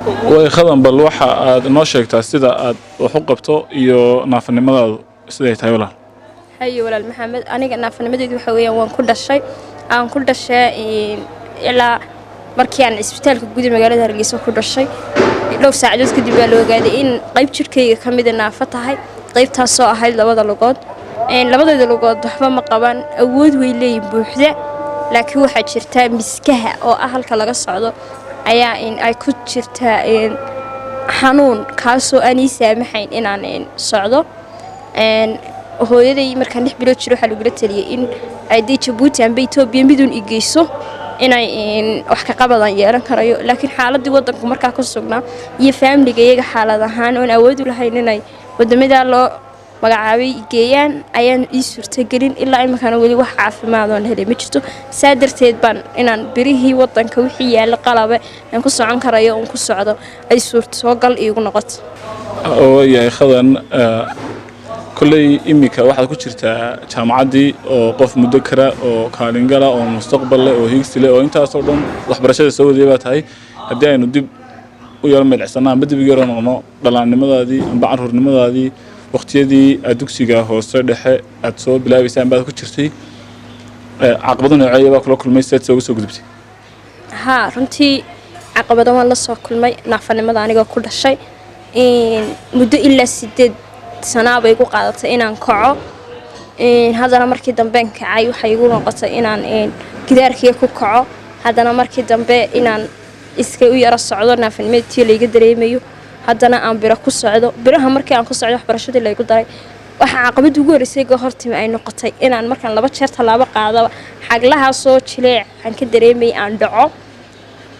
Way Khadan, bal waxa aad noo sheegtaa sida aad wax u qabto iyo naafanimadaadu siday tahay, walaal. Haye walaal Maxamed, aniga naafanimadeedu waxa weeyaan waan ku dhashay, aan ku dhashay ilaa markii aan isbitaalka guud ee magaalada Hargeysa ku dhashay dhowr saacadood kadib baa la ogaaday in qayb jirkayga ka mida naafo tahay, qaybtaasoo ahayd labada lugood. Labadayda lugood waxba ma qabaan, awood way leeyihin buuxda, laakiin waxaa jirtaa miskaha oo ah halka laga socdo ayaa ay ku jirtaa xanuun kaasoo aan ii saamaxayn inaan socdo. Hooyaday markaan 6 bilood jiro waxaa lagula taliyey in ay Jabuuti amba Etoobiya miduun i geyso inay wax ka qabadan yeelan karayo, laakiin xaaladii wadanku markaa ku sugnaa iyo faamiliga iyaga xaalad ahaan oon awood u lahayn inay wadamadaa loo magacaabay geeyaan ayaan ii suurtagelin. Ilaa iminkana weli wax caafimaad oon helay ma jirto. Saa darteed baan inaan birihii wadanka wixii yaalla qalabe aan ku socon karayo oon ku socdo ay suurtagal iigu noqoto. Waayahay Khadan, kolley iminka waxaad ku jirtaa jaamacaddii oo qof muddo kara oo kaalingala oo mustaqbal leh oo higsi leh oo intaasoo dhan waxbarashada soo wadayay baa tahay. Haddii aynu dib u yaro milicsano amba dib ugu yaro noqno dhalaannimadaadii amba carruurnimadaadii, waqtiyadii aad dugsiga hoose dhexe aad soo bilaabaysay amba aad ku jirtay, caqabado nooceeya baa kula kulmay? Sidaad sooga soo gudubtay? Haa, runtii caqabado waan la soo kulmay naafanimada anigoo ku dhashay. Muddo ilaa 8 sanaa bay igu qaadatay inaan kaco. Haddana markii damben kacay waxay igu noqotay inaan gidaarkiga ku kaco, haddana markii dambe inaan iska u yaro socdo naafanimada tii layga dareemayo, haddana aan biro ku socdo. Biraha markii aan ku socdo waxbarashadii laygu daray, waxaa caqabada ugu horreysay ga hortimi ay noqotay inaan markaan 2 jeer tallaabo qaadaba xaglahaasoo jileec waxaan ka dareemayay aan dhaco.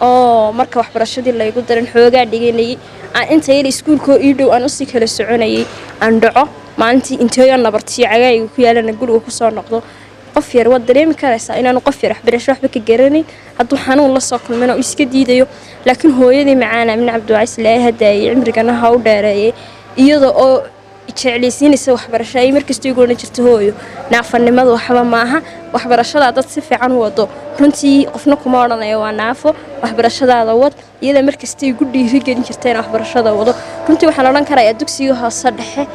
Oo marka waxbarashadii laygu daran xoogaa dhiganayay, aan inta yar iskuulkoo ii dhow aan usii kala soconayay aan dhaco, maalintii inteeyo nabartiyo cagaayga ku yaalana guriga kusoo noqdo. Qof yar waad dareemi karaysaa inaanu qof yar waxbarasho waxba ka garanayn hadduu xanuun la soo kulmana uu iska diidayo. Laakiin hooyadii macaan Aamin Cabdiwacis, ilaahay hadaayay cimrigana ha u dheereeyay, iyada oo jeclaysiinaysa waxbarasho ay markasta igu odhan jirta: "Hooyo, naafanimadu waxba maaha, waxbarashadaa dad si fiican u wado, runtii qofna kuma odhanayo waa naafo, waxbarashadaada wad." Iyada markasta igu dhiirigelin jirta inaan waxbarashada wado. Runtii waxaan odhan karayaa dugsiga hoose dhexe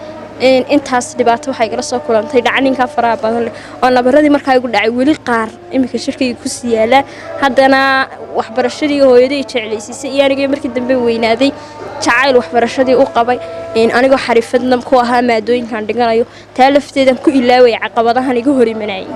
intaas dhibaato waxay igala soo kulantay dhacninkaa faraha badan leh oo nabaradii markaa igu dhacay weli qaar iminka shirkayga kusii yaalaan. Haddana waxbarashadii hooyaday jeclaysiisay iyo anigii markii dambe weynaaday jacayl waxbarashadii u qabay, anigoo xariifadna ku ahaa maadooyinkan dhiganayo, taa lafteedan ku ilaawaya caqabadahan iga hor imanayay.